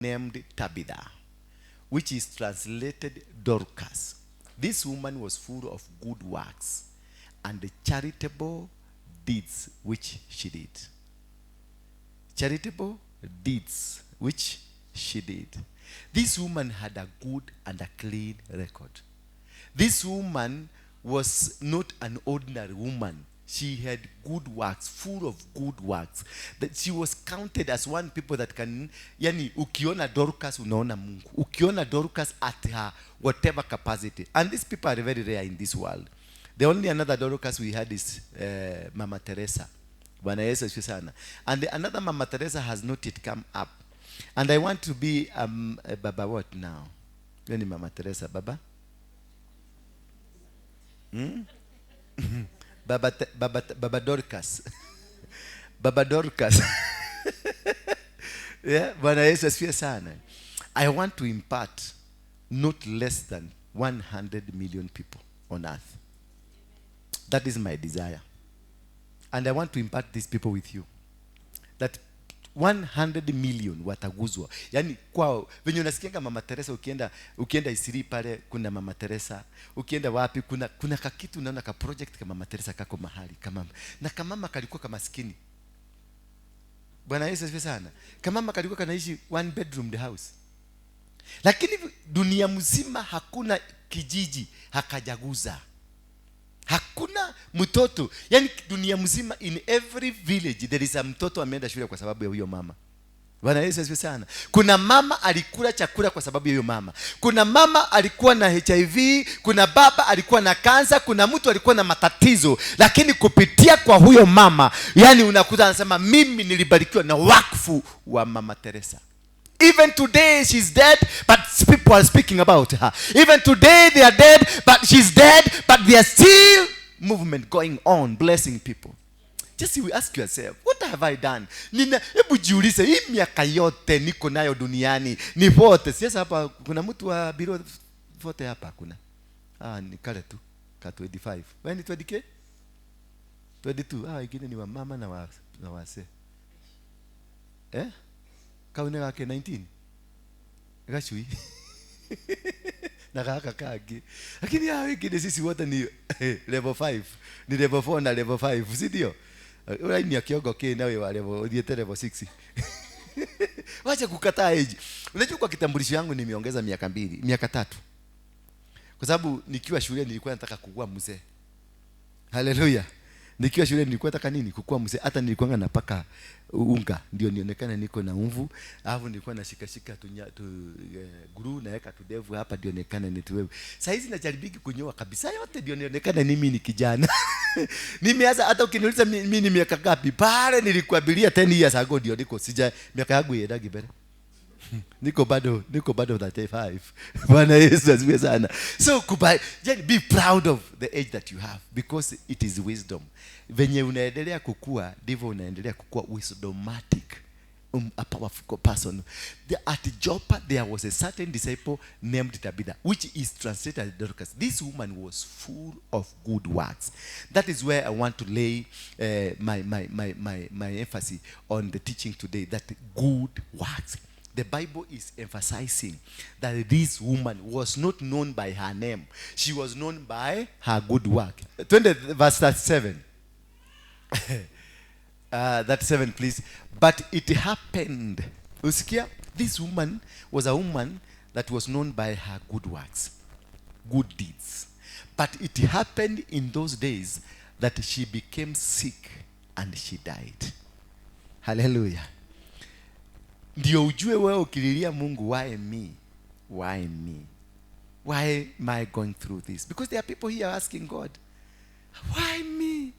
Named Tabitha, which is translated Dorcas. This woman was full of good works and the charitable deeds which she did. Charitable deeds which she did. This woman had a good and a clean record. This woman was not an ordinary woman. She had good works, full of good works. That she was counted as one people that can, yani ukiona Dorcas unaona Mungu. Ukiona Dorcas at her whatever capacity. And these people are very rare in this world. The only another Dorcas we had is Mama Teresa. Bwana Yesu asifiwe sana. And another Mama Teresa has not yet come up. And I want to be Baba what now? Hiyo ni Mama Teresa, Baba? Hmm? Baba Dorcas. Baba Dorcas. Yeah, Bwana Yesu asifiwe sana. I want to impart not less than 100 million people on earth. That is my desire. And I want to impart these people with you. That 100 million wataguzwa. Yaani kwao venye unasikianga Mama Teresa, ukienda Eastleigh pale kuna Mama Teresa, ukienda wapi kuna kakitu unaona ka project kama Mama Teresa kako mahali kama na kamama kalikuwa kama maskini. Bwana Yesu asifiwe sana. Kamama kalikuwa kanaishi one bedroom the house. Lakini dunia mzima hakuna kijiji hakajaguza. Hakuna mtoto. Yaani dunia mzima, in every village there is a mtoto ameenda shule kwa sababu ya huyo mama. Bwana Yesu asifiwe sana. Kuna mama alikula chakula kwa sababu ya huyo mama. Kuna mama alikuwa na HIV, kuna baba alikuwa na kansa, kuna mtu alikuwa na matatizo, lakini kupitia kwa huyo mama, yani unakuta anasema mimi nilibarikiwa na wakfu wa Mama Teresa. Even today she's dead, but people are speaking about her. Even today they are dead, but she's dead, but there are still movement going on, blessing people. Just you ask yourself, what have I done? Nina, hebu jiulize, hii miaka yote niko nayo duniani, ni 40. Sasa hapa kuna mtu wa below 40 hapa kuna. Ah, ni kale tu ka 25. Wewe ni 20K? 22. Ah, ingine ni wa mama na wase. Eh? Kau nĩ gake 19 gacui na gaka kangĩ, lakini hao wengine sisi wote ni level 5, ni level 4 na level 5, si ndio? Ũrainia kĩongo kĩ na wĩ wa level ũthiĩte level 6. Wacha kukataa age. Unajua kwa kitambulisho yangu nimeongeza miaka 2, miaka 3, kwa sababu nikiwa shule nilikuwa nataka kukua mzee. Haleluya! Nikiwa shule nilikuwa nataka nini? Kukua mzee. Hata nilikuwa napaka unga ndio nionekane niko na umvu. Alafu nilikuwa nashikashika tu glue, naweka tudevu hapa ndio nionekane ni tuwewe. Saa hizi najaribiki kunyoa kabisa yote ndio nionekane mimi ni kijana. Nimeanza, hata ukiniuliza mimi ni miaka ngapi, pale nilikuambilia 10 years ago ndio niko, sija miaka yangu iendagi mbele. Niko bado 35. Bwana Yesu asifiwe sana. So kubali, yani be proud of the age that you have because it is wisdom. Venye unaendelea kukua ndivyo unaendelea kukua wisdomatic, a powerful person. At Joppa there was a certain disciple named Tabitha, which is translated as Dorcas. This woman was full of good works. That is where I want to lay my emphasis on the teaching today, that good works. The Bible is emphasizing that this woman was not known by her name. She was known by her good work. 20 verse 37. That 7, please. But it happened. Usikia? This woman was a woman that was known by her good works, good deeds. But it happened in those days that she became sick and she died. Hallelujah. Ndio ujue wewe ukililia Mungu, why me? Why me? Why am I going through this? Because there are people here asking God, why me?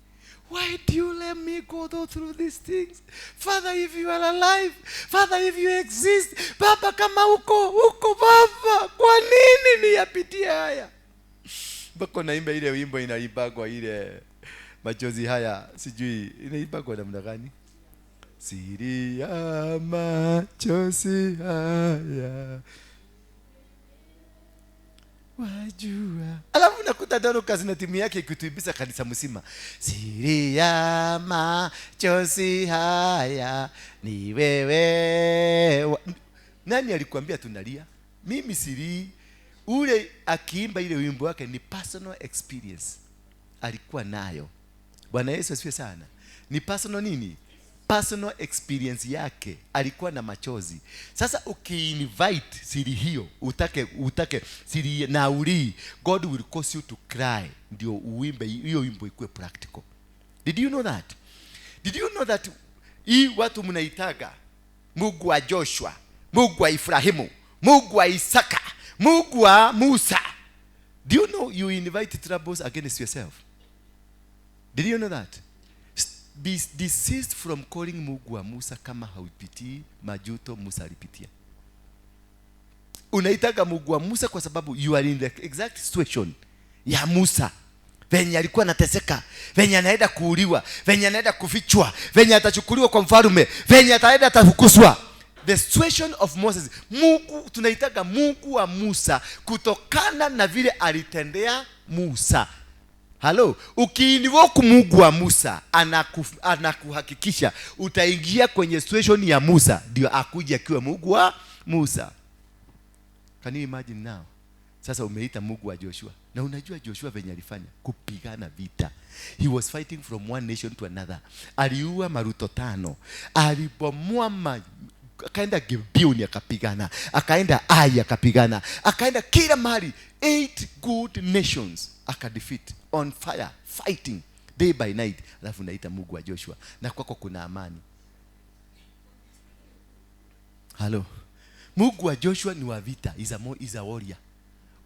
Why do you let me go through these things? Father, if you are alive, Father, if you exist, Baba, kama uko, uko Baba, kwa nini niyapitie haya? Mpaka naimba ile wimbo inaimbagwa ile machozi haya, sijui inaimbagwa namna gani? Siri ya machozi haya wajua. Alafu nakuta Dorcas na timu yake ikituibisa kanisa mzima. Siri ya machozi haya ni wewe. Nani alikwambia tunalia? Mimi silii. Ule akiimba ile wimbo wake ni personal experience alikuwa nayo. Bwana Yesu asifiwe sana. Ni personal nini? Personal experience yake, alikuwa na machozi. Sasa ukiinvite siri hiyo, utake siri na ulii, God will cause you to cry, ndio uimbe hiyo wimbo ikuwe practical. Did you know that? Did you know that hii watu mnaitaga Mungu wa Joshua, Mungu wa Ibrahimu, Mungu wa Isaka, Mungu wa Musa? Do you know you invite troubles against yourself? Did you know that? Be desist from calling Mungu wa Musa kama haupitii majuto Musa alipitia. Unaitaga Mungu wa Musa kwa sababu you are in the exact situation ya Musa. Venye alikuwa anateseka, venye anaenda kuuliwa, venye anaenda kufichwa, venye atachukuliwa kwa mfalme, venye ataenda atafukuzwa. The situation of Moses. Mungu tunaitaga Mungu wa Musa kutokana na vile alitendea Musa. Halo, ukiinvoke Mungu wa Musa, anakuhakikisha utaingia kwenye situation ya Musa, ndio akuje akiwa Mungu wa Musa. Can you imagine now? Sasa umeita Mungu wa Joshua. Na unajua Joshua venye alifanya kupigana vita. He was fighting from one nation to another. Aliua maruto 5. Alibomoa, akaenda Gibeoni akapigana, akaenda Ai akapigana, akaenda kila mahali. 8 good nations akadefeat on fire, fighting day by night. Alafu naita Mungu wa Joshua na kwako kuna amani. Halo. Mungu wa Joshua ni wa vita, is a warrior.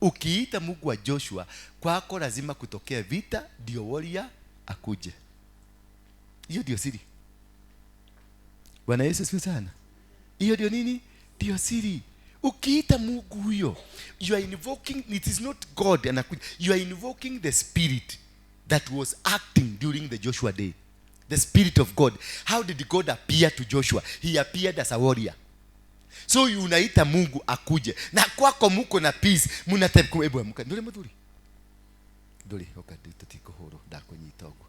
Ukiita Mungu wa Joshua, kwako lazima kutokea vita ndio warrior akuje. Hiyo ndio siri. Bwana Yesu asifiwe sana. Hiyo ndio nini? Ndio siri. Ukiita Mungu huyo, you are invoking, it is not God anakuja. You are invoking the spirit that was acting during the Joshua day. The spirit of God. How did God appear to Joshua? He appeared as a warrior. So you unaita Mungu akuje. Na kwako muko na peace, mnataka hebu amka. Ndole mudhuri. Ndole okadutikuhuru ndakunyita uguo.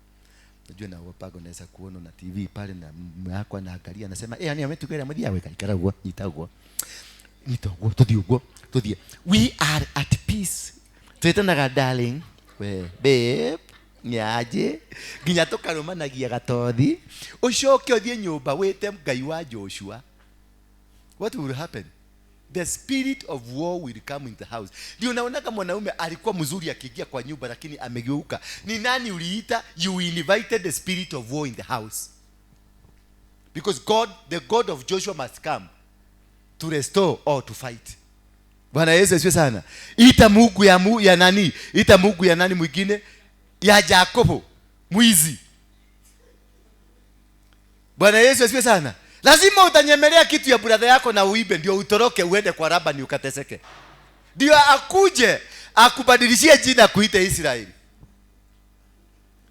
Najua na wapago naweza kuona na TV pale na mume wako anaangalia anasema yani ametukera mudi yawe kaikara uguo nyita uguo. Nyita uguo tuthie uguo tuthie. We are at peace. Twetanaga darling, we babe, nyaje nginya tukarumanagia gatothi. Ucoke uthie nyumba wite Ngai wa Joshua. What will happen? The spirit of war will come in the house. Ndio unaona kama mwanaume alikuwa mzuri akiingia kwa nyumba lakini amegeuka. Ni nani uliita? You invited the spirit of war in the house. Because God, the God of Joshua must come to restore or to fight. Bwana Yesu asifiwe sana. Ita Mungu ya nani? Ita Mungu ya nani mwingine? Ya Jakobo, mwizi. Bwana Yesu asifiwe sana. Lazima utanyemelea kitu ya brother yako na uibe ndio utoroke uende kwa Labani ukateseke. Ndio akuje akubadilishie jina kuite Israeli.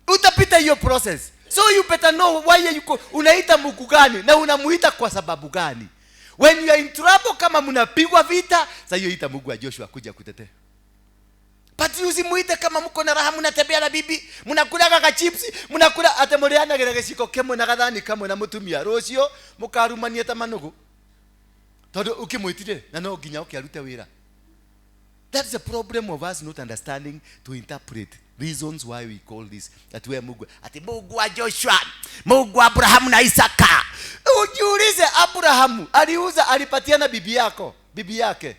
Utapita hiyo process. So you better know why you unaita Mungu gani na unamuita kwa sababu gani. When you are in trouble, kama mnapigwa vita, sasa hiyo ita Mungu wa Joshua kuja kutetea. But usimuite kama mko na raha, mnatembea na bibi, mnakula kaka chips, mnakula atemoreana geciko kemwe na gathani kamwe na mutumia rucio mukarumania ta manugu. Tondu ukimuitire na no nginya ukiarute wira. That's the problem of us not understanding to interpret reasons why we call this that we Mungu. Ati Mungu wa Joshua, Mungu wa Abrahamu na Isaka. Ujiulize, Abrahamu aliuza, alipatiana bibi yako, bibi yake.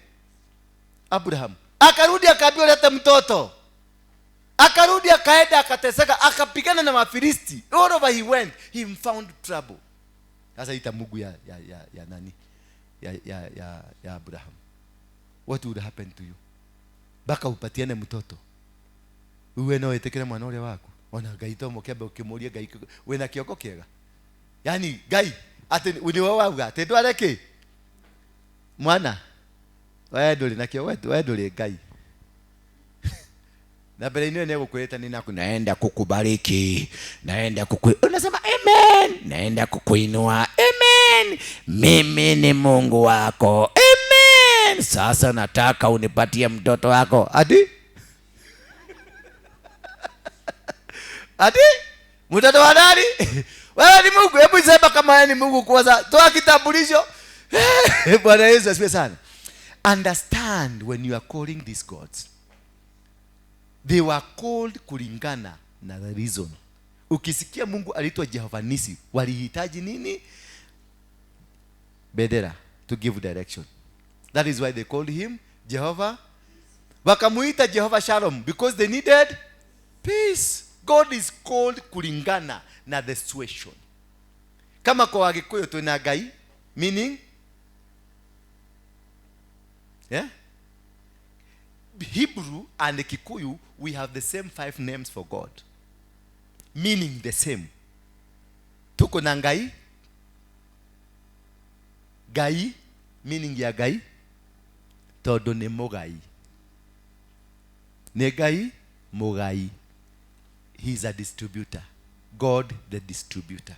Abraham akarudi akaambiwa leta mtoto. Akarudi akaenda akateseka, akapigana na Wafilisti. All over he went, he found trouble. Sasa ita Mungu ya nani? Ya Abraham. What would happen to you? Baka upatiane mtoto. Uwe no etekere mwana ule wako. Ona Ngai to mukembe ukimuria Ngai wena kioko kiega. Yani Ngai ati ni wewe wauga ati ndware ki? Mwana we nduri nakio we nduri Ngai. Na mbele ino ni gukwita ni naku naenda kukubariki, naenda unasema amen, naenda kukuinua, amen, mimi ni Mungu wako, amen, sasa nataka unipatie mtoto wako. Ati ati mtoto wa nani? Wewe ni Mungu. Hebu sema kama wewe ni Mungu kwanza. Toa kitambulisho. Bwana Yesu asifiwe sana. Understand, when you are calling these gods, they were called kulingana na the reason. Ukisikia Mungu aliitwa Jehova Nisi, walihitaji nini? Bendera to give direction. That is why they called him Jehovah. Wakamuita Jehovah Shalom because they needed peace. God is called kulingana na the situation. Kama kwa Wagikuyu twina Ngai, meaning, yeah? Hebrew and Kikuyu, we have the same five names for God, meaning the same. Tuko na Ngai, Ngai, meaning ya Ngai, tondu nĩ mũgai, nĩ Ngai mũgai. He is a distributor, God the distributor.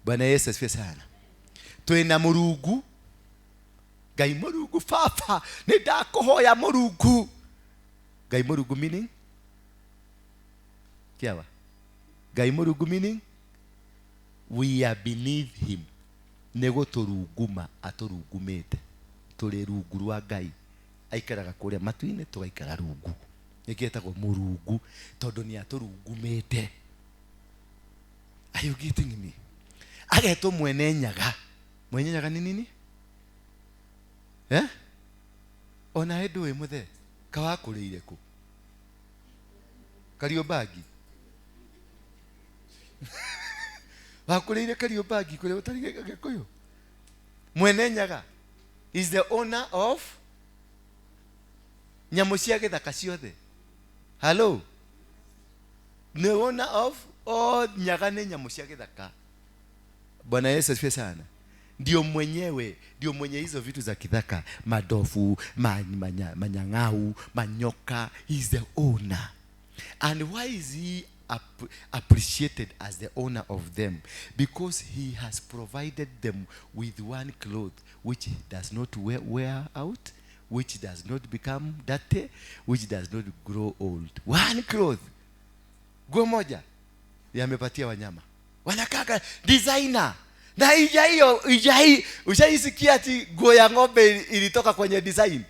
Bwana Yesu asifiwe sana. Twina Mũrungu, Ngai Mũrungu, baba nĩ ndakũhoya Mũrungu. Ngai Mũrungu meaning kiawa. Ngai Mũrungu meaning we are beneath him, nĩ gũtũrunguma atũrungumĩte, tũrĩ rungu rwa Ngai. Aikaraga kũrĩa matu-inĩ, tũgaikara rungu. Nĩkĩo etagwo Mũrungu, tondũ nĩ atũrungumĩte. Are you getting me? Agetwo Mwene Nyaga. Mwene Nyaga nĩ nini, eh? Ona ndũĩ mũthe kawakũrĩire kũ Kariobangi? Wakũrĩire Kariobangi kũrĩa ũtarĩ Gĩkũyũ. Mwene Nyaga is the owner of nyamũ cia gĩthaka ciothe. Hello, the owner of all nyaga nĩ nyamũ cia gĩthaka. Bwana Yesu asifiwe sana. Ndio mwenyewe, ndio mwenye hizo vitu za kithaka, madofu, manyang'au, manyoka. He is the owner. And why is he appreciated as the owner of them? Because he has provided them with one cloth which does not wear out, which does not become dirty, which does not grow old. One cloth, nguo moja yamepatia wanyama, wanakaka designer na ija hiyo ijai. Ushaisikia ati nguo ya ng'ombe ilitoka kwenye design?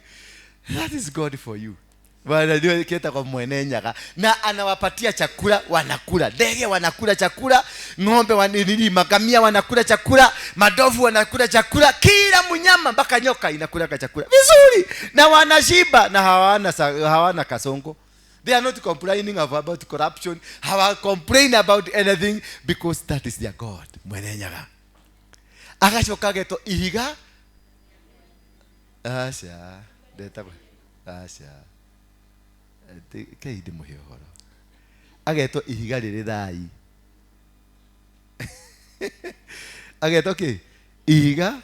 That is God for you. Bwana ndio kieta kwa Mwene Nyaga, na anawapatia chakula, wanakula. Ndege wanakula chakula, ng'ombe wanini, magamia wanakula chakula, madovu wanakula chakula, kila mnyama mpaka nyoka inakula chakula vizuri, na wanashiba na hawana kasongo. They are not complaining about corruption, hawa complain about anything, because that is their God. Mwene Nyaga. Agacoka agetwo ihiga, aca ndetagwo, aca kei ndĩmũhe ũhoro. Agetwo ihiga rĩrĩ thai. Agetwo kĩ? Ihiga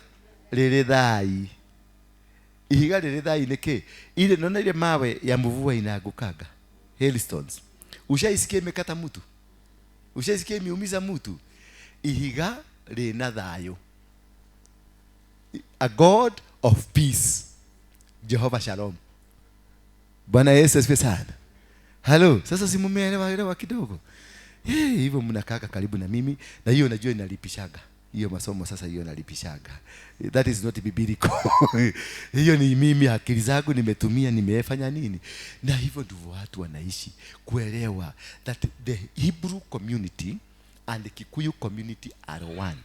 rĩrĩ thai. Ihiga rĩrĩ thai nĩ kĩ? Ile naona ile mawe ya mvua inaangukanga, hailstones. Ushaisikia imekata mtu? Ushaisikia imeumiza mtu? Ihiga rĩna thayũ, a God of peace, Jehovah Shalom. Bwana Yesu asifiwe sana. Hello, sasa si mumeelewa elewa kidogo? Hey, hivyo mnakaka karibu na mimi, na hiyo najua inalipishaga. Hiyo masomo sasa hiyo inalipishaga. That is not biblical. Hiyo ni mimi akili zangu nimetumia, nimefanya nini? Na hivyo ndivyo watu wanaishi, kuelewa that the Hebrew community and the Kikuyu community are one.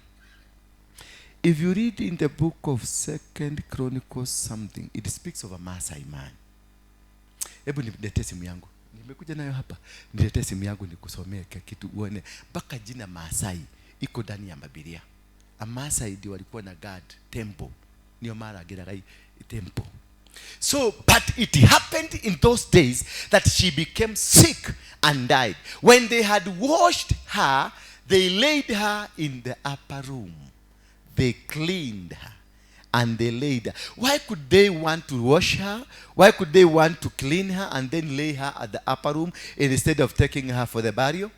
If you read in the book of Second Chronicles something, it speaks of a Maasai man. Hebu niletee simu yangu. Nimekuja nayo hapa. Niletee simu yangu nikusomee kitu uone. Mpaka jina Maasai iko ndani ya Biblia. A Maasai ndio walikuwa na guard temple. Ndio mara gira temple. So, but it happened in those days that she became sick and died. When they had washed her, they laid her in the upper room. They cleaned her and they laid her. Why could they want to wash her? Why could they want to clean her and then lay her at the upper room instead of taking her for the burial?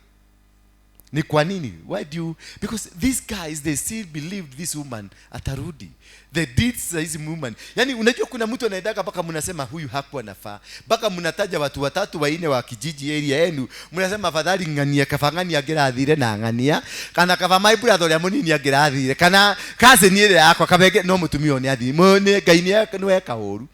Ni kwa nini? Why do you? Because these guys, they still believed this woman atarudi. The deeds za hizi woman. Yaani unajua kuna mtu anaendaga mpaka mnasema huyu hakuwa nafaa. Mpaka mnataja watu watatu wanne wa kijiji area yenu. Mnasema afadhali ng'ania kaba ng'ania angĩrathire na ng'ania kana kaba my brother ũrĩa mũnini angĩrathire kana cousin ĩrĩa yakwa kabenge no mũtumia ũyũ nĩathire. Nĩ Ngai nĩweka ũru.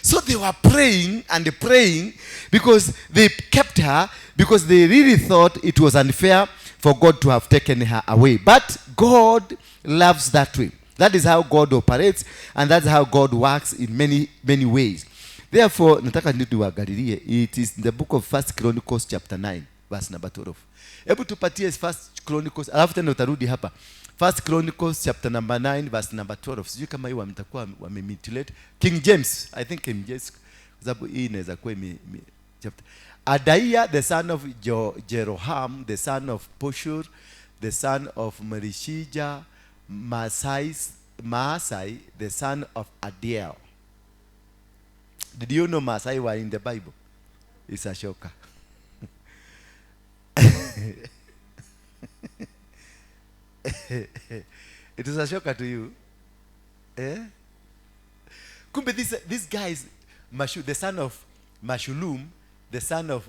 So they were praying and praying because they kept her, because they really thought it was unfair for God to have taken her away. But God loves that way. That is how God operates, and that's how God works in many, many ways. Therefore, nataka niwaangalilie. It is in the book of First Chronicles chapter 9, verse number 12. Hebu tupatie First Chronicles, alafu tena utarudi hapa. First Chronicles chapter number 9 verse number 12. Sijui kama hii wamtakuwa wamemutilate. King James, I think King James, kwa sababu hii inaweza kuwa chapter. Adaiah the son of Jeroham, the son of Poshur, the son of Merishija, Maasai, the son of Adiel. Did you know Maasai were in the Bible? It's a shocker. It is a shocker to you. Eh? Kumbe this guy is the son of Meshullam, the son of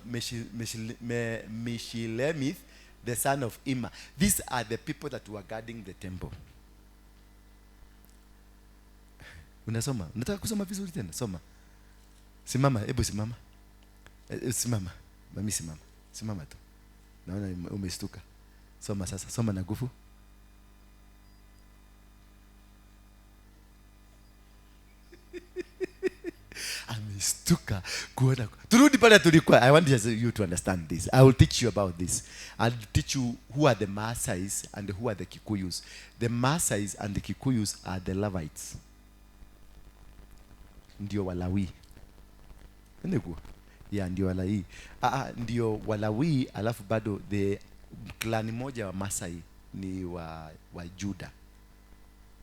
Meshilemith, the son of Immer. These are the people that were guarding the temple. Unasoma? Unataka kusoma vizuri tena? Soma. Simama, hebu simama. Simama. Mami simama. Simama tu. Naona umestuka. Soma sasa. Soma na nguvu. Amestuka kuona. Turudi pale tulikuwa. I want you to understand this. I will teach you about this. I'll teach you who are the Maasais and who are the Kikuyus. The Maasais and the Kikuyus are the Levites. Ndio Walawi. Ndio. Yeah, ndio Walawi. Ndio Walawi, alafu bado the clan moja wa Maasai ni wa Juda.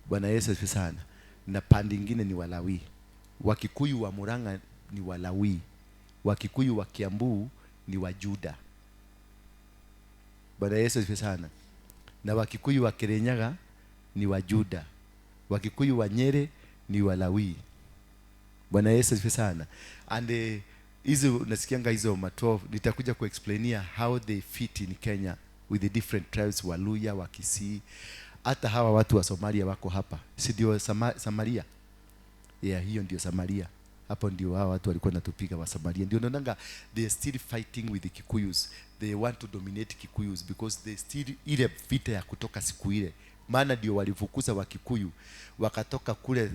Bwana Yesu asifiwe sana. Na pande nyingine ni Walawi. Wakikuyu wa Murang'a ni Walawi. Wakikuyu wa Kiambu ni wa Juda. Bwana Yesu asifiwe sana. Na Wakikuyu wa Kirinyaga ni wa Juda. Wakikuyu wa Nyeri ni Walawi. Bwana Yesu asifiwe sana. And hizo unasikianga hizo ma 12, nitakuja kuexplainia how they fit in Kenya with the different tribes, Waluya, Wakisii. Hata hawa watu wa Somalia wako hapa. Si ndio Samaria? Yeah, hiyo ndio Samaria. Hapo ndio hawa watu walikuwa wanatupiga wa Samaria. Ndio naonanga they are still fighting with the Kikuyus. They want to dominate Kikuyus because they still ile vita ya kutoka siku ile. Maana ndio walifukuza wa Kikuyu wakatoka kule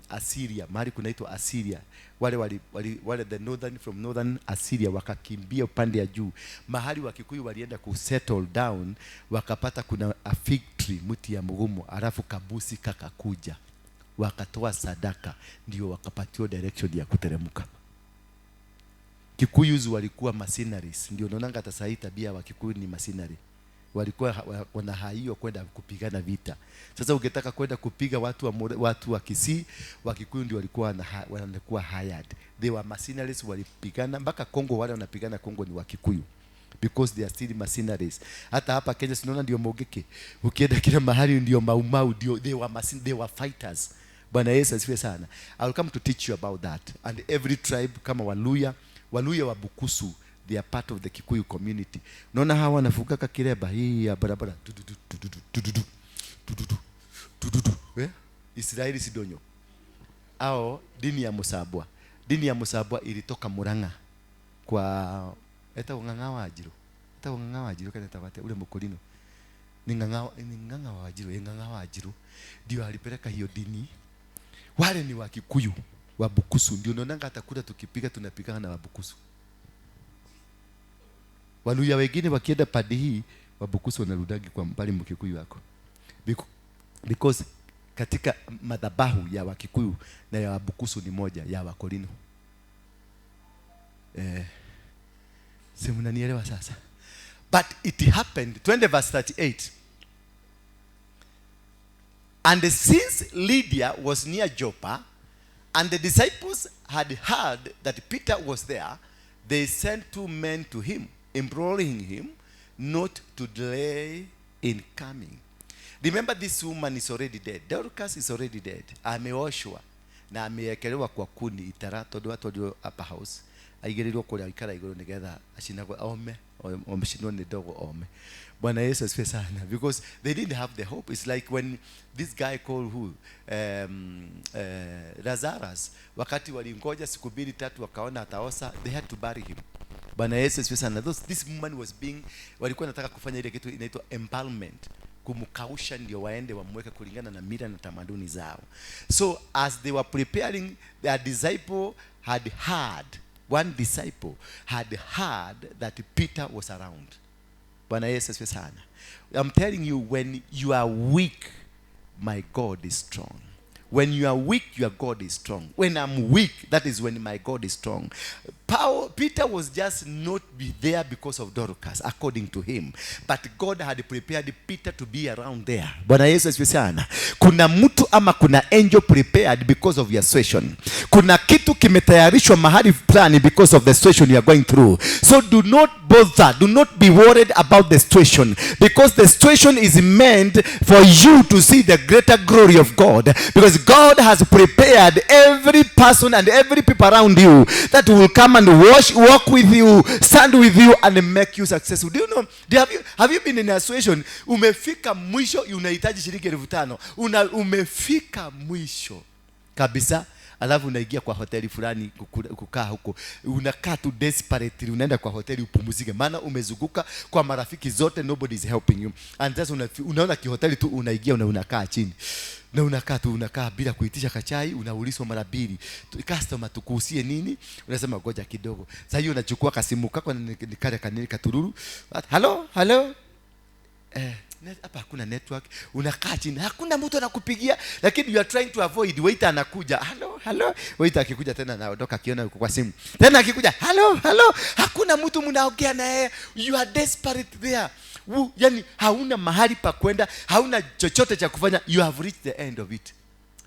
Assyria, mahali kunaitwa Assyria. Wale wali, wali, wale the northern, from northern Assyria wakakimbia upande ya juu. Mahali wa Kikuyu walienda ku settle down, wakapata kuna a fig tree, mti ya mgumu, alafu kabusi kakakuja. Wakatoa sadaka, ndio wakapatiwa direction ya kuteremka. Kikuyus walikuwa mercenaries. Ndio unaonanga hata sasa hii tabia wa Kikuyu ni mercenary. Walikuwa wanahaiwa kwenda kupigana vita. Sasa ungetaka kwenda kupiga watu wa Kisii, wa Kikuyu ndio walikuwa wanakuwa hired. They were mercenaries, walipigana mpaka Kongo. Wale wanapigana Kongo ni wa Kikuyu because they are still mercenaries. Hata hapa Kenya tunaona ndio Mogeke. Ukienda kila mahali ndio Mau Mau, ndio they were mercenaries, they were fighters. Bwana Yesu asifiwe sana. I will come to teach you about that. And every tribe kama Waluya, Waluya wa Bukusu, they are part of the Kikuyu community. Unaona hawa wanafuka kireba hii ya barabara. Du, du, du, du, du, du, du, du, du, du, du, du, du. Israeli Sidonyo. Ao dini ya Musabwa. Dini ya Musabwa ilitoka Murang'a kwa eta Ng'ang'a wa Njiru. Eta Ng'ang'a wa Njiru kana tabate ule mkolino. Ni Ng'ang'a, ni Ng'ang'a wa Njiru, ni Ng'ang'a wa Njiru. Ndio alipeleka hiyo dini. Wale ni wa Kikuyu wa Bukusu. Ndio unaonanga hata kura tukipiga tunapigana na Wabukusu. Waluya wengine wakienda padi hii Wabukusu wanarudagi kwa mbali Mkikuyu wako. Because katika madhabahu ya Wakikuyu na ya Wabukusu ni moja ya Wakorino. Si mnanielewa sasa? But it happened. Twende verse 38. And since Lydia was near Joppa, and the disciples had heard that Peter was there, they sent 2 men to him, Imploring him not to delay in coming. Remember, this woman is already dead. Dorcas is already dead. Ameoshwa na amewekelewa kwa kuni itara tondu atwarirwo upper house, aigĩrĩirwo kũrĩa ikara igũrũ nĩgetha acinagwo ome, omcinwo nĩ ndogo ome. Bwana Yesu asifiwe sana, because they didn't have the hope. It's like when this guy called who, Lazarus, wakati walingoja siku mbili tatu wakaona ataosa, they had to bury him. Bwana Yesu asifiwe sana. This woman was being, walikuwa nataka kufanya ile kitu inaitwa embalmment, kumkausha ndio waende wamweke kulingana na mila na tamaduni zao. So as they were preparing, their disciple had heard, one disciple had heard that Peter was around. Bwana Yesu asifiwe sana. I'm telling you, when you are weak, my God is strong. When you are weak, your God is strong. When I'm weak, that is when my God is strong. Peter was just not be there because of Dorcas, according to him. But God had prepared Peter to be around there. Bwana Yesu asifiwe sana. Kuna mtu ama kuna angel prepared because of your situation. Kuna kitu kimetayarishwa mahali fulani because of the situation you are going through. So do not bother, do not be worried about the situation, because the situation is meant for you to see the greater glory of God, because God has prepared every person and every people around you that will come and walk with you, stand with you and make you successful. Do you know, have you been in a situation umefika mwisho unahitaji shilingi 5,000, umefika mwisho kabisa, alafu unaingia kwa hoteli fulani kukaa huko, unakaa tu desperately, unaenda kwa hoteli upumzike, maana umezunguka kwa marafiki zote, nobody is helping you, and sasa unaona kihoteli tu unaingia na unakaa chini na unakaa tu, unakaa bila kuitisha kachai, unaulizwa mara mbili, customer tukuusie nini, unasema ngoja kidogo. Sasa hiyo unachukua kasimu kako ni kale kanini katururu, hello hello, hapa hakuna network, unakaa chini, hakuna mtu anakupigia, lakini you are trying to avoid. Waiter anakuja, hello hello, waiter akikuja tena anaondoka akiona uko kwa simu, tena akikuja hello hello, hakuna mtu mnaongea naye, you are desperate there. Yani hauna mahali pa kwenda, hauna chochote cha kufanya, you have reached the end of it.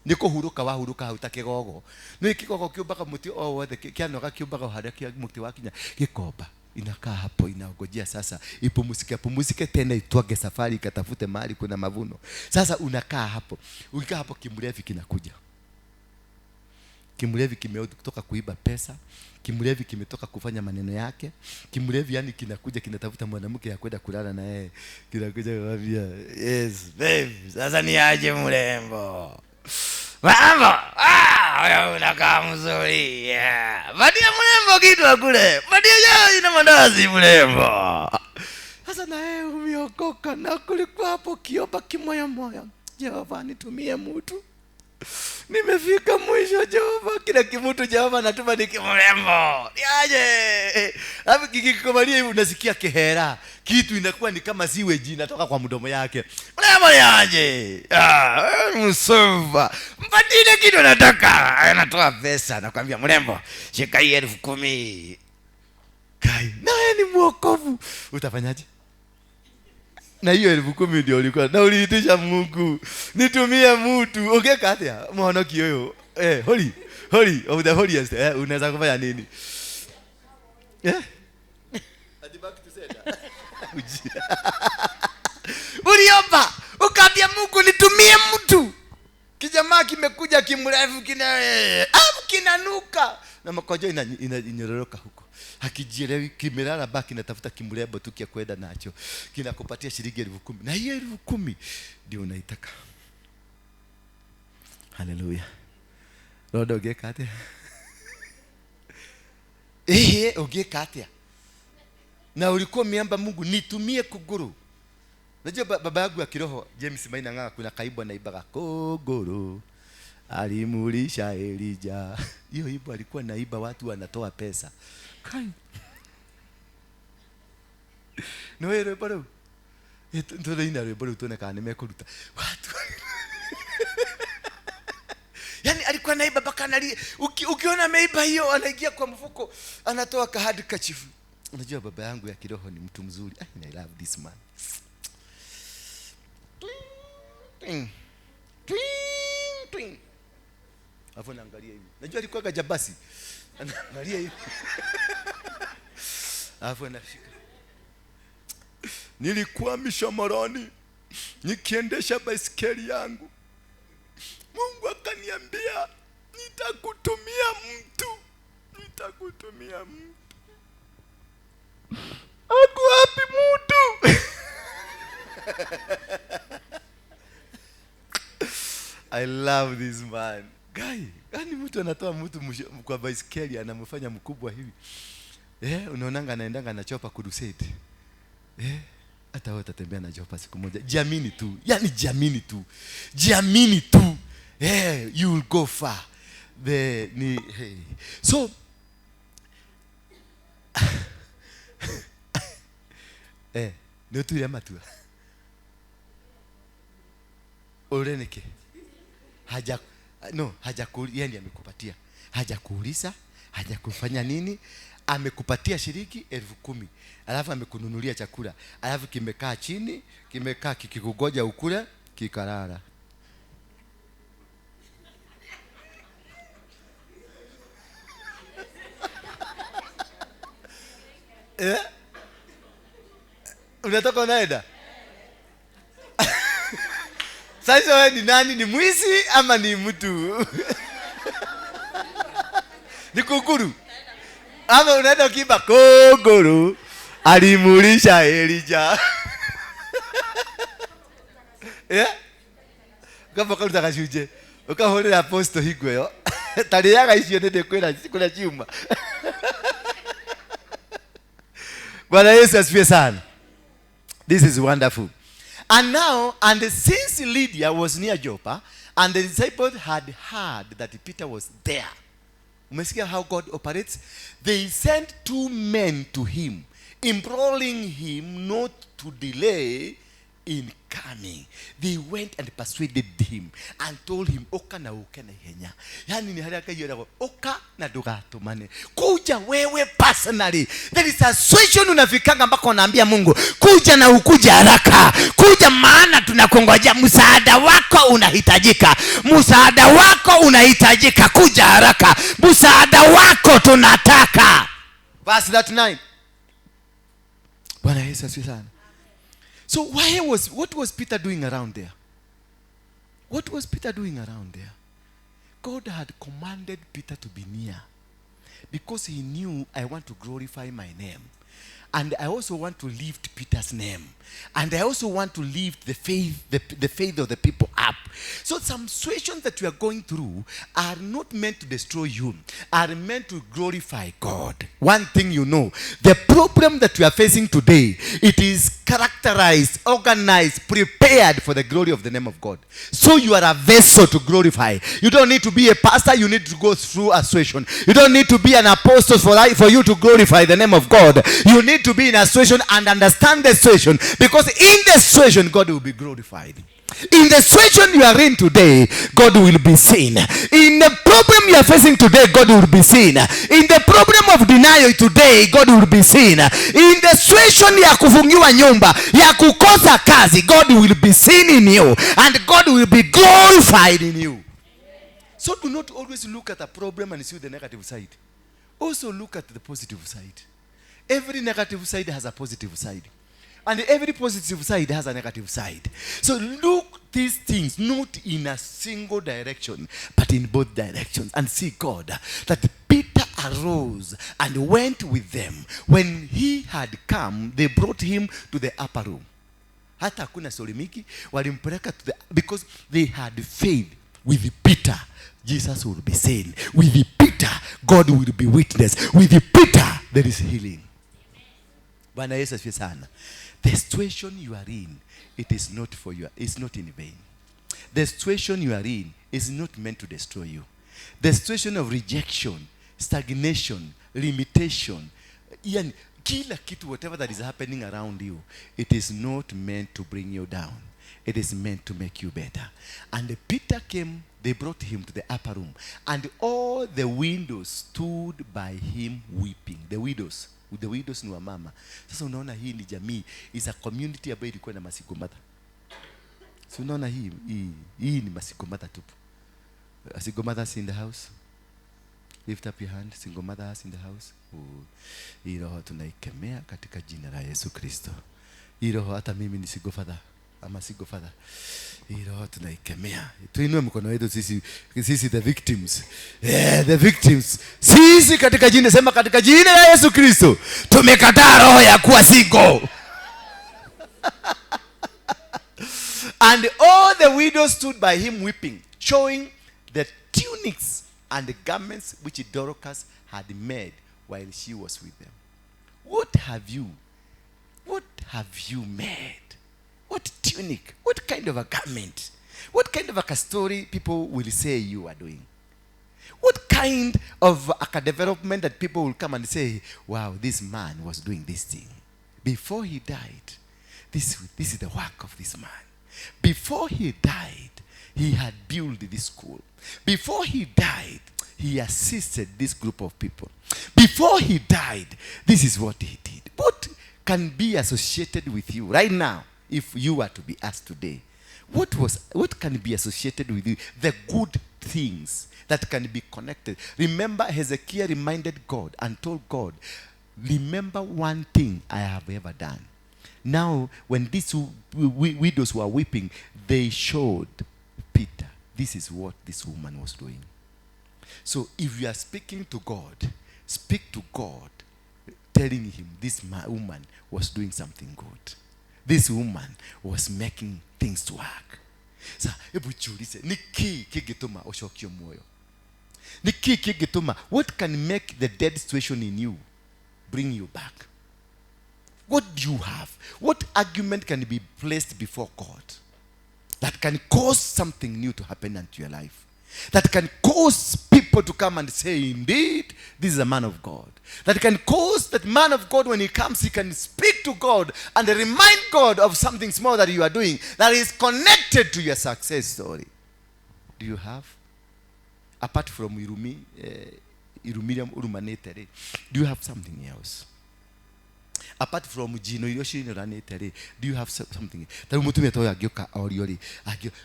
Niko huruka wa huruka hautakigogo. Ni kigogo kiumbaga muti o wothe, kianoga kiumbaga haria kia muti wakinya gikomba. Inakaa hapo inaongojea sasa ipumzike, pumzike tena itwage safari ikatafute mahali kuna mavuno. Sasa unakaa hapo. Ukikaa hapo kimlevi kinakuja. Kimlevi kimetoka kuiba pesa, kimlevi kimetoka kufanya maneno yake, kimlevi yani kinakuja kinatafuta mwanamke ya kwenda kulala na yeye. Kinakuja kumwambia, yes babe, sasa ni aje mrembo? Mambo, wewe unakaa mzuri. Yeah. Badia mrembo kitu kule. Badia jao ina mandazi mrembo. Sasa na yeye umeokoka na kulikuwa hapo kiomba kimoyo moyo. Jehova nitumie mtu. Nimefika mwisho Jehova, kila kimutu Jehova anatuma ni kimrembo. Yaje. Alafu kikikomalia hivi unasikia kehera. Kitu inakuwa ni kama siweji inatoka kwa mdomo yake. Mrembo yaje. Msova. Mpatile kitu nataka. Anatoa pesa nakwambia mrembo, shika hii 10,000. Kai, naye ni mwokovu. Utafanyaje? Na hiyo 10,000 ndio ulikuwa na uliitisha Mungu nitumie mtu. Ungeka atia mhonoki huyo? Holy holy of the holiest. Unaweza kufanya nini? Ati back to sender. Uliomba ukaambia Mungu nitumie mtu. Kijamaa kimekuja kimrefu kina kinanuka na makojo inyororoka huko. Hakijielewi, kimelala baki natafuta kimrembo tu kia kwenda nacho. Kinakupatia shilingi 10,000. Na hiyo 10,000 ndio unaitaka. Hallelujah. Lord ungeka atia? Ungeka atia? Na ulikuwa umeomba Mungu nitumie kuguru. Unajua baba yangu ya kiroho James Maina Ng'ang'a kuna kaibu anaibaga kuguru. Alimulisha Elijah. Hiyo ibo alikuwa naiba watu wanatoa pesa. Kai. No ero baro. Eto ina rwimbo rũu tuone kana nĩmekũruta. Watu. Yani alikuwa naiba mpaka analia. Ukiona ameiba hiyo anaingia kwa mfuko anatoa handkerchief. Unajua baba yangu ya kiroho ni mtu mzuri. I love this man. Twing. Twing, twing. Alafu anaangalia hivi. Najua alikuwa gajabasi. Anaangalia hivi. Alafu anashika. Nilikuwa Mishomoroni nikiendesha baisikeli yangu, Mungu akaniambia nitakutumia mtu, nitakutumia mtu. Ako wapi mtu? I love this man. Guy, yani mtu anatoa mtu kwa baisikeli anamfanya mkubwa hivi. Unaonanga anaendanga na chopa crusade. Hata wewe utatembea na chopa siku moja. Jiamini tu. Yani jiamini tu. Jiamini tu. You will go far. Hey. So nĩ ũtuire matua ure nĩkĩ? Hajakuuliza, ndiye amekupatia. Hajakuuliza, hajakufanya nini? Amekupatia shilingi 10,000. Alafu amekununulia chakula. Alafu kimekaa chini, kimekaa kikikugoja ukule, kikalala. Unatoka unaenda? Sasa wewe ni nani? Ni mwizi ama ni mtu? Ni kunguru? Ama unaenda ukiimba kunguru alimulisha Elijah. Kama karuta gacunjĩ ukahũrĩra apostle hingo ĩyo tarĩaga icio nĩ ndĩkwĩra kũrĩa ciuma. Bwana Yesu asifiwe sana. This is wonderful. And now, and since Lydia was near Joppa, and the disciples had heard that Peter was there. Umesikia how God operates? They sent 2 men to him, imploring him not to delay in coming. They went and persuaded him and told him, oka na uke na ihenya. Yani ni haria Ngai eragwo, oka na ndugatumane. Kuja wewe personally. There is a situation unafikanga mpaka unaambia Mungu, kuja na ukuja haraka. Kuja maana tunakungojea, msaada wako unahitajika. Msaada wako unahitajika, kuja haraka. Msaada wako tunataka. Verse 39. Bwana Yesu asifiwe sana. So what was Peter doing around there? What was Peter doing around there? God had commanded Peter to be near because he knew, I want to glorify my name. And I also want to lift Peter's name. And I also want to lift the faith of the people up. So some situations that you are going through are not meant to destroy you, are meant to glorify God. One thing you know, the problem that you are facing today, it is characterized, organized, prepared for the glory of the name of God. So you are a vessel to glorify. You don't need to be a pastor, you need to go through a situation. You don't need to be an apostle for you to glorify the name of God. You need to be in a situation and understand the situation, because in the situation God will be glorified. In the situation you are in today, God will be seen. In the problem you are facing today, God will be seen. In the problem of denial today, God will be seen. In the situation ya kufungiwa nyumba, ya kukosa kazi, God will be seen in you, and God will be glorified in you. So do not always look at a problem and see the negative side. Also look at the positive side. Every negative side has a positive side. And every positive side has a negative side. So look these things not in a single direction, but in both directions. And see God, that Peter arose and went with them. When he had come, they brought him to the upper room. Hata hakuna solimiki, walimpeleka to the, because they had faith with Peter. Jesus will be seen. With Peter, God will be witness. With Peter, there is healing. Bwana Yesu asifiwe sana. The situation you are in, it is not for you. It's not in vain. The situation you are in is not meant to destroy you. The situation of rejection, stagnation, limitation, yani, kila kitu, whatever that is happening around you, it is not meant to bring you down. It is meant to make you better. And Peter came, they brought him to the upper room, and all the windows stood by him weeping. The widows. The widows ni wamama. Sasa unaona hii ni jamii, is a community ambayo ilikuwa na masigomatha. So unaona hii ni masigomatha tupu. Single mothers in the house. Lift up your hand. Single mothers in the house. Oh, hii roho tunaikemea katika jina la Yesu Kristo. Hii roho hata mimi ni single father ama single father. Hii roho tunaikemea. Tuinue mkono wetu sisi, sisi the victims. Yeah, the victims. Sisi katika jina, sema katika jina la Yesu Kristo, tumekataa roho ya kuwa single. And all the widows stood by him weeping, showing the tunics and the garments which Dorcas had made while she was with them. What have you? What have you made? What tunic? What kind of a garment? What kind of a story people will say you are doing? What kind of a development that people will come and say, wow, this man was doing this thing. Before he died, this is the work of this man. Before he died, he had built this school. Before he died, he assisted this group of people. Before he died, this is what he did. What can be associated with you right now if you were to be asked today? What can be associated with you? The good things that can be connected. Remember, Hezekiah reminded God and told God, remember one thing I have ever done. Now, when these widows were weeping, they showed Peter, this is what this woman was doing. So if you are speaking to God, speak to God, telling him this woman was doing something good. This woman was making things work. Sa, hebu jiulize, ni kii kingĩtũma ũcokio muoyo? Ni kii kingĩtũma? What can make the dead situation in you bring you back? What do you have? What argument can be placed before God that can cause something new to happen unto your life? That can cause people to come and say, indeed, this is a man of God. That can cause that man of God, when he comes, he can speak to God and remind God of something small that you are doing that is connected to your success story. Do you have? Apart from Irumi, Urumanete, do you have something else? Apart from Gino Yoshi, do you have something?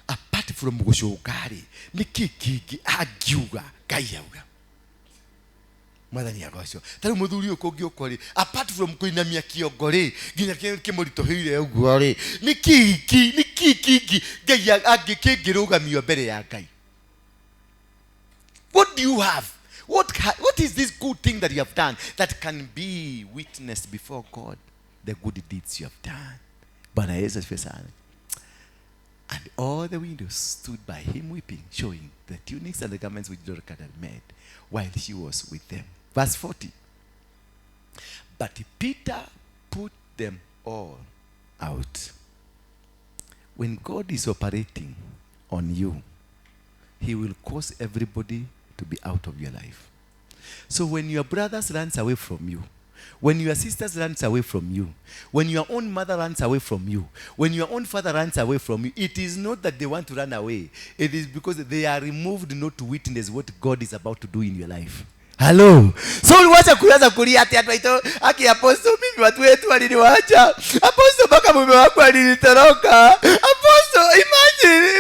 Apart from Goshogari, Niki Kiki, Aguga, Gayauga. Mwathani agocwo. Ta rĩu mũthuri ũyũ kũngĩũka rĩ, apart from kũinamia kĩongo rĩ, nginya kĩmũritũhĩire ũguo rĩ, nĩ kĩ kĩngĩ Ngai kĩngĩrũgamio mbere ya Ngai? What do you have? What is this good thing that you have done that can be witnessed before God? The good deeds you have done. Bwana Yesu asifiwe sana. And all the widows stood by him weeping, showing the tunics and the garments which Dorcas had made while she was with them. Verse 40. But Peter put them all out. When God is operating on you, he will cause everybody to be out of your life. So when your brothers runs away from you, when your sisters runs away from you, when your own mother runs away from you, when your own father runs away from you, it is not that they want to run away. It is because they are removed not to witness what God is about to do in your life. Hello. So uliwacha kuanza kulia ati ati aki apostle, mimi watu wetu waliniacha. Apostle, mpaka mume wangu alinitoroka. Apostle,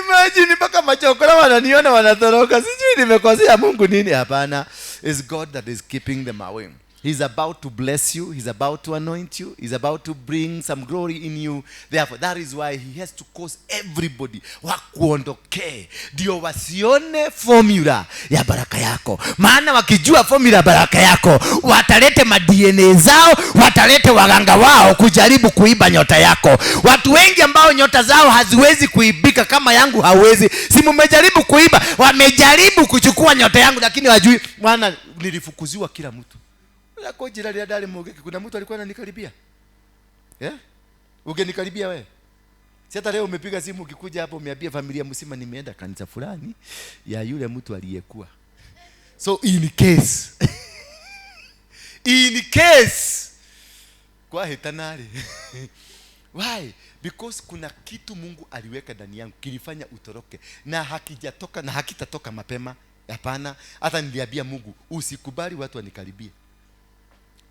imagine mpaka machokora wananiona wanatoroka. Sijui nimekosea Mungu nini? Hapana. It's God that is keeping them away. He's about to bless you. He's about to anoint you. He's about to bring some glory in you. Therefore, that is why he has to cause everybody wakuondokee, ndio wasione formula ya baraka yako. Maana wakijua formula ya baraka yako, watalete ma DNA zao, watalete waganga wao kujaribu kuiba nyota yako. Watu wengi ambao nyota zao haziwezi kuibika kama yangu hawezi. Si mmejaribu kuiba, wamejaribu kuchukua nyota yangu lakini hawajui. Maana nilifukuziwa kila mtu. Kuna mtu alikuwa ananikaribia? Yeah? Ungenikaribia wewe? Si hata leo umepiga simu ukikuja hapo umeambia familia mzima nimeenda kanisa fulani ya yule mtu aliyekuwa. So in case in case kwa hetanari. Why? Because kuna kitu Mungu aliweka ndani yangu kilifanya utoroke na hakijatoka na hakitatoka mapema. Hapana, hata niliambia Mungu usikubali watu wanikaribie.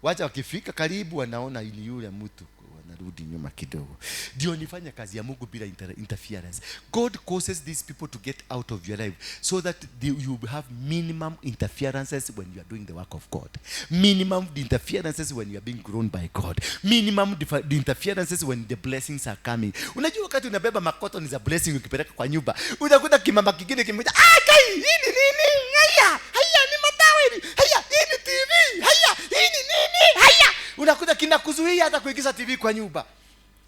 Wacha wakifika karibu wanaona ni yule mtu wanarudi. Narudi nyuma kidogo ndio nifanye kazi ya Mungu bila interference. God causes these people to get out of your life so that you have minimum interferences when you are doing the work of God, minimum interferences when you are being grown by God, minimum interferences when the blessings are coming. Unajua wakati unabeba makoto ni za blessing, ukipeleka kwa nyumba utakuta kimama kingine kimoja, ah, kai, hii ni nini? Haya haya ni mataweli, haya hii ni TV, haya hii ni nini, haya. Unakuta kinakuzuia hata kuingiza TV kwa nyumba,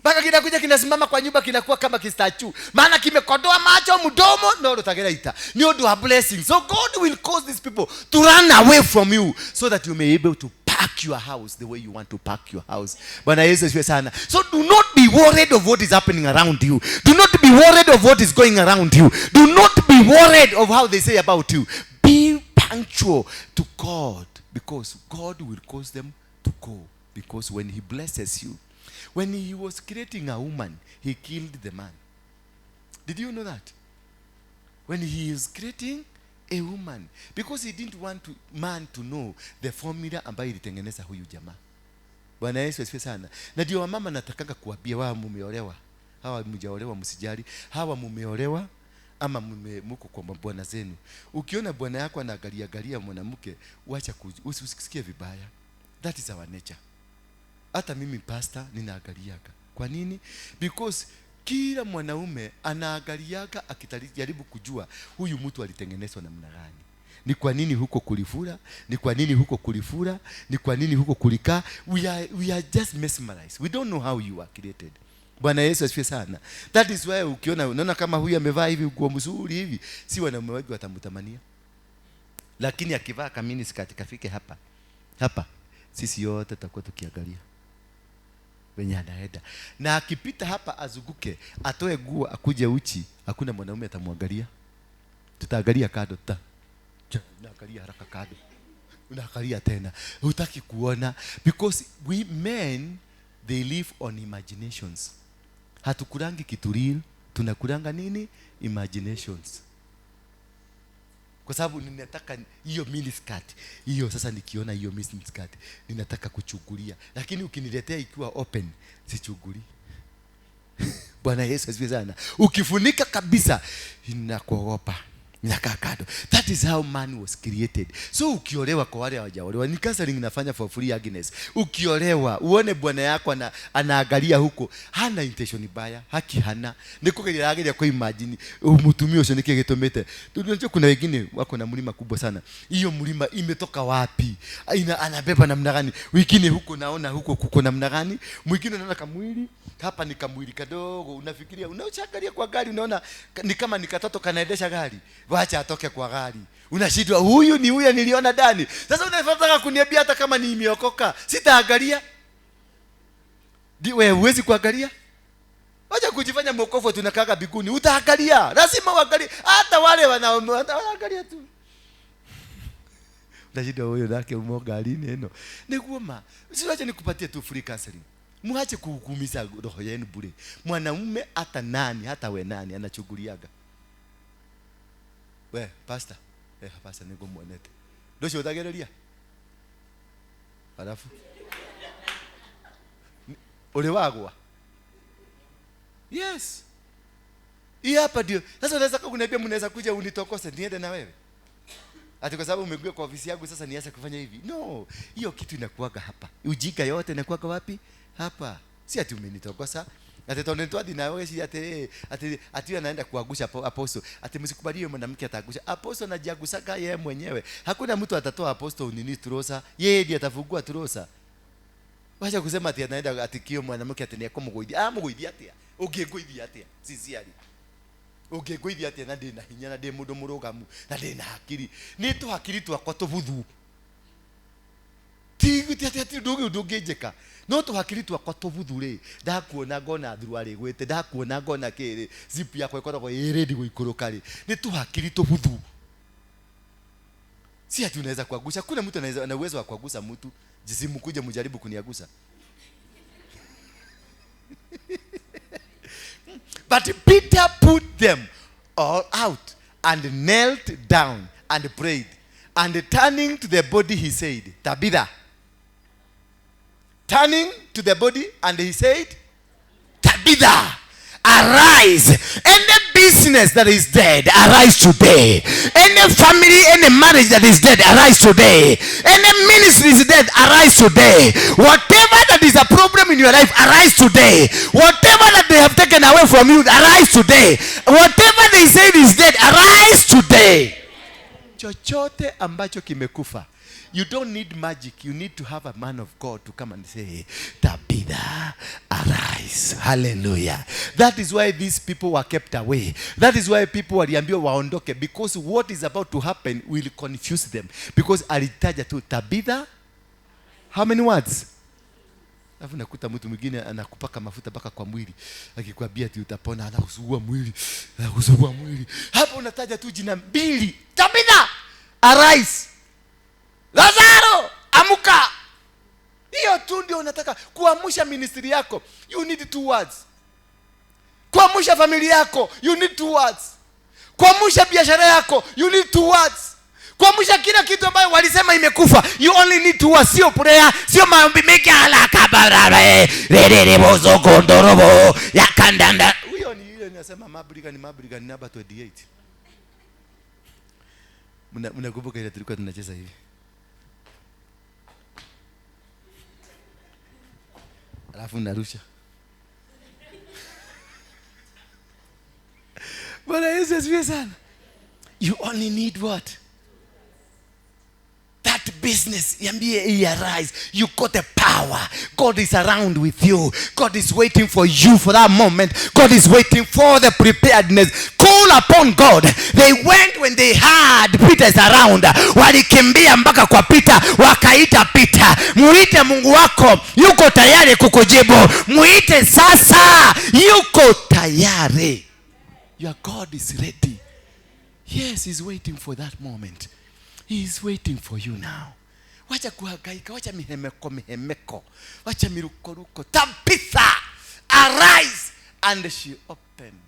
mpaka kinakuja kinasimama kwa nyumba, kinakuwa kama kistatue, maana kimekodoa macho, mdomo no rutagera ita ni undu wa blessing. So God will cause these people to run away from you so that you may be able to pack your house the way you want to pack your house. Bwana Yesu asifiwe sana. So do not be worried of what is happening around you. Do not be worried of what is going around you. Do not be worried of how they say about you. Be punctual to God, because God will cause them to go. Because when he blesses you, when he was creating a woman, he killed the man. Did you know that? When he is creating a woman, because he didn't want man to know the formula ambayo ilitengeneza huyu jamaa. Bwana Yesu asifiwe sana. Na ndio wamama natakaga kuambia, wao mumeolewa, hawa mjaolewa msijali, hawa mumeolewa ama muko kwa mabwana zenu. Ukiona bwana yako anaangalia angalia mwanamke, wacha usisikie vibaya. That is our nature. Hata mimi pastor ninaangaliaga. Kwa nini? Because kila mwanaume anaangaliaga akijaribu kujua huyu mtu alitengenezwa namna gani. Ni kwa nini huko kulifura? Ni kwa nini huko kulifura? Ni kwa nini huko kulikaa? We are just mesmerized. We don't know how you are created. Bwana Yesu asifiwe sana. That is why ukiona, unaona kama huyu amevaa hivi nguo mzuri hivi, si wanaume wengi watamtamania. Lakini akivaa kamini skirt kafike hapa, hapa, sisi yote tutakuwa tukiangalia venye anaenda. Na akipita hapa azunguke, atoe nguo akuje uchi, hakuna mwanaume atamwangalia. Tutaangalia kando ta. Unaangalia haraka kando. Unaangalia tena. Hutaki kuona, because we men, they live on imaginations. Hatukurangi kitu real, tunakuranga nini? Imaginations. Kwa sababu ninataka hiyo miniskirt. Hiyo sasa nikiona hiyo miniskirt ninataka kuchungulia. Lakini ukiniletea ikiwa open, sichungulii. Bwana Yesu asifiwe sana. Ukifunika kabisa ninakuogopa. Ninakaa kando. That is how man was created. So ukiolewa, kwa wale hawajaolewa, ni counseling nafanya for free, Agnes. Ukiolewa, uone bwana yako anaangalia huko, hana intention baya, haki hana. Ni kugeria ageria kwa imagine umutumia ucio niki gitumite. Tunajua kuna wengine wako na mlima kubwa sana. Hiyo mlima imetoka wapi? Ina anabeba namna gani? Wengine huko naona huko kuko namna gani? Mwingine unaona kamwili, hapa ni kamwili kadogo, unafikiria unaochangalia kwa gari unaona ni kama ni katoto kanaendesha gari. Wacha atoke kwa gari. Unashindwa, huyu ni huyu niliona ndani. Sasa unataka kuniambia hata kama nimeokoka sitaangalia? Wewe huwezi kuangalia? Wacha kujifanya mwokovu, tunakaga biguni. Utaangalia. Lazima uangalie. Hata wale wanaangalia tu. Unashindwa huyo nake umo garini eno. Niguo ma. Usiwache nikupatie tu free counseling. Muache kuhukumiza roho yenu bure. Mwanaume hata nani, hata we nani anachuguliaga. We, pastor. Pastor niko muonete. Ndocio utagereria? Alafu ule wagwa. Yes. Hii hapa ndio. Sasa unaweza kuniambia mnaweza kuja unitokose niende na wewe? Ati kwa sababu umekuja kwa ofisi yangu sasa nianze kufanya hivi. No, hiyo kitu inakuwaga hapa. Ujinga yote inakuwaga wapi? Hapa. Si ati umenitokosa. Ati tondu twathi nawe si ati ati ati anaenda kuagusha apostle. Ati msikubalie mwanamke ataagusha. Apostle anajiagusaka yeye mwenyewe. Hakuna mtu atatoa apostle nini turosa. Yeye ndiye atafungua turosa. Wacha kusema ati anaenda ati kio mwanamke ati niakumugũithia. Ah, mũgũithia atia? Ũngĩngũithia atia? Sincerely. Ũngĩngũithia atia na ndĩ na hinya na ndĩ mũndũ mũrũgamu na ndĩ na hakiri. Nĩ tũhakiri twakwa tũbuthu. Ti ti ati ati ndũngĩnjĩka. No tũhakiri twakwa tũbuthu rĩ, ndakuona ngona thuruarĩ ĩgwĩte, ndakuona ngona kĩrĩ, zip yakwa ĩkoragwo ĩ ready gũikũrũka rĩ. Nĩ tũhakiri tũbuthu. Si ati unaweza kuagusha. Kuna mtu ana uwezo wa kuagusa mtu. Jisimkuje mjaribu kuniagusa. But Peter put them all out and knelt down and prayed. And turning to the body, he said, Tabitha. Turning to the body and he said, Tabitha, arise. Any business that is dead, arise today. Any family, any marriage that is dead, arise today. Any ministry is dead, arise today. Whatever that is a problem in your life, arise today. Whatever that they have taken away from you, arise today. Whatever they said is dead, arise today. Chochote ambacho kimekufa. You don't need magic. You need to have a man of God to come and say, Tabitha, arise. Hallelujah. That is why these people were kept away. That is why people waliambiwa waondoke, because what is about to happen will confuse them. Because alitaja tu Tabitha, how many words? Alafu nakuta mtu mwingine anakupaka mafuta mpaka kwa mwili, akikwambia ati utapona, anakusugua mwili, anakusugua mwili. Hapo unataja tu jina mbili, Tabitha, arise. Lazaro, amuka. Hiyo tu ndio unataka kuamsha ministry yako. You need two words. Kuamsha familia yako, you need two words. Kuamsha biashara yako, you need two words. Kuamsha kila kitu ambayo walisema imekufa, you only need two words. Sio prayer, sio maombi mengi haraka barare rerere bozo gondorobo yakandanda. Huyo ni yule ninasema Mabriga ni Mabriga ni namba 28. Mnakumbuka ile tulikuwa tunacheza hivi? Alafu narusha. Bwana Yesu asifiwe sana. You only need what? That business, yambie arise. You got the power. God is around with you. God is waiting for you for that moment. God is waiting for the preparedness. Call upon God. They went when they heard Peter is around. Walikimbia mpaka kwa Peter, wakaita Peter. Muite Mungu wako, yuko tayari kukujibu. Muite sasa, yuko tayari. Your God is ready. Yes, he's waiting for that moment. He is waiting for you now. Wacha kuhangaika, wacha mihemeko mihemeko, wacha mirukoruko. Tabitha, arise. And she opened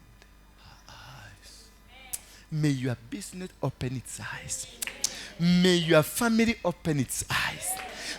her eyes. May your business open its eyes. May your family open its eyes.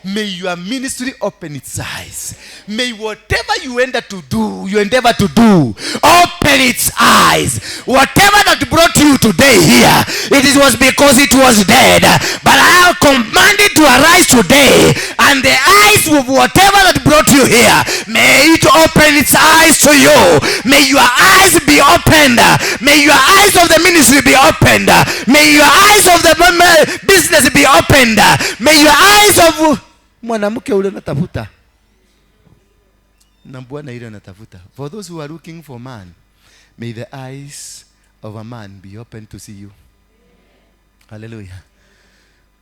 May your ministry open its eyes. May whatever you endeavor to do, open its eyes. Whatever that brought you today here, it was because it was dead. But I command it to arise today, and the eyes of whatever that brought you here, may it open its eyes to you. May your eyes be opened. May your eyes of the ministry be opened. May your eyes of the business be opened. May your eyes of mwanamke ule anatafuta na bwana ile anatafuta. For those who are looking for man, may the eyes of a man be open to see you. Hallelujah.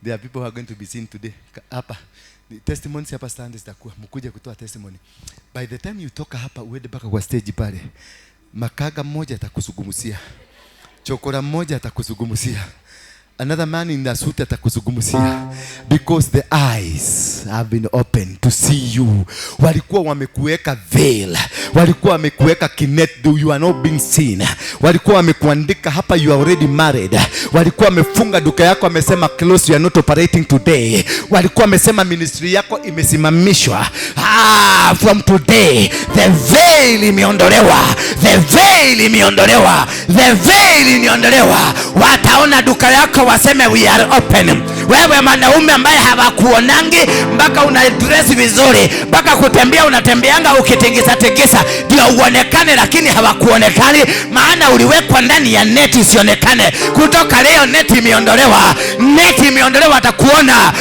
There are people who are going to be seen today. Hapa testimonies hapa stand zitakuwa, mkuje kutoa testimony. By the time you toka hapa uende mpaka kwa stage pale, makaga mmoja atakuzungumzia, chokora mmoja atakuzungumzia, another man in the suit atakuzungumzia, because the eyes have been opened to see you. Walikuwa wamekuweka veil, walikuwa wamekuweka kinet, you are not being seen. Walikuwa wamekuandika hapa, you are already married. Walikuwa wamefunga duka yako, wamesema close, you are not operating today. Walikuwa wamesema ministry yako imesimamishwa. From today the veil imeondolewa, the veil imeondolewa, the veil imeondolewa. Wataona duka yako waseme we are open. Wewe mwanaume ambaye hawakuonangi mpaka una dress vizuri, mpaka kutembea unatembeanga ukitingisa tingisa ndio uonekane, lakini hawakuonekani maana uliwekwa ndani ya neti isionekane. Kutoka leo neti imeondolewa, neti imeondolewa, atakuona.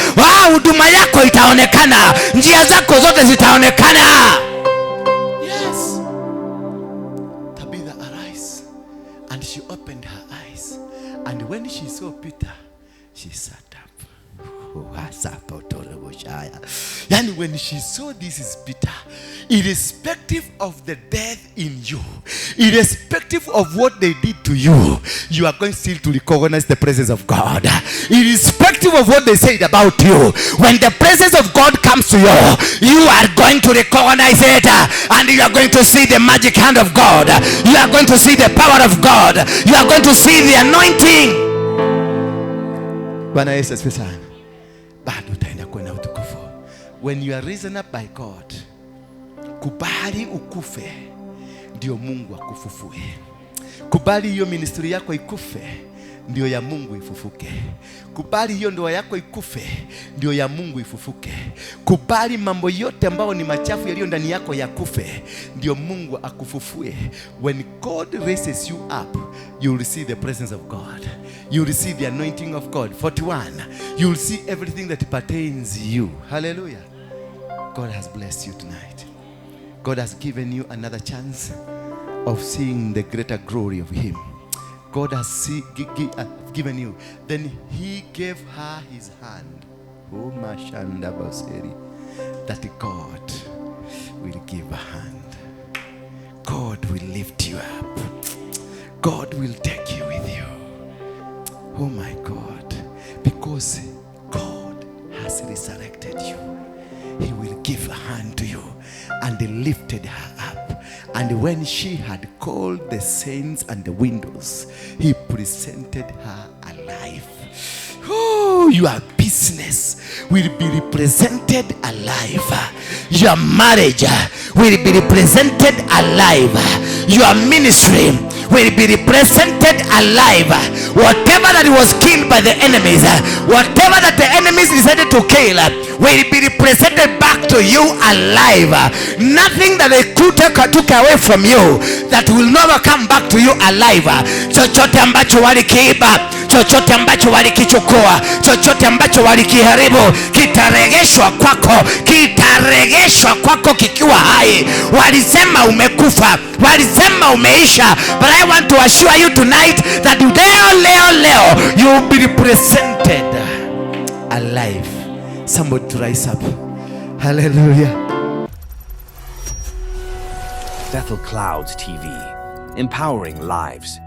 Huduma yako itaonekana, njia zako zote zitaonekana. Yes. Tabitha arise, and she opened her eyes, and when she saw Peter, she sat up. And when she saw this is Peter, irrespective of the death in you, irrespective of what they did to you, you are going still to recognize the presence of God. Irrespective of what they said about you, when the presence of God comes to you, you are going to recognize it, and you are going to see the magic hand of God. You are going to see the power of God. You are going to see the anointing. Bwana Yesu asifiwe sana. Bado utaenda kuwa na utukufu. When you are risen up by God, kubali ukufe ndio Mungu akufufue. Kubali hiyo ministry yako ikufe, ndio ya Mungu ifufuke. Kubali hiyo ndoa yako ikufe, ndio ya Mungu ifufuke. Kubali mambo yote ambayo ni machafu yaliyo ndani yako yakufe, ndio Mungu akufufue. When God raises you up, you will see the presence of God. You will see the anointing of God. 41. You will see everything that pertains you. Hallelujah. God has blessed you tonight. God has given you another chance of seeing the greater glory of Him. God has given you. Then He gave her His hand. Oh, Mashanda Baseri. That God will give a hand. God will lift you up. God will take you with you. Oh my God. Because God has resurrected you. He will give a hand to you. And he lifted her up. And when she had called the saints and the windows, he presented her alive. Oh, your business will be represented alive. Your marriage will be represented alive. Your ministry will be represented alive. Whatever that was killed by the enemies, whatever that the enemies decided to kill, will be represented back to you alive. Nothing that they could take, took away from you that will never come back to you alive. Chochote ambacho walikiiba, chochote ambacho walikichukua, chochote ambacho walikiharibu, kitaregeshwa kwako, kitaregeshwa kwako kikiwa hai. Walisema umekufa, walisema umeisha, but I want to assure you tonight that leo, leo, leo you will be represented alive. Somebody to rise up. Hallelujah. Bethel Clouds TV, empowering lives.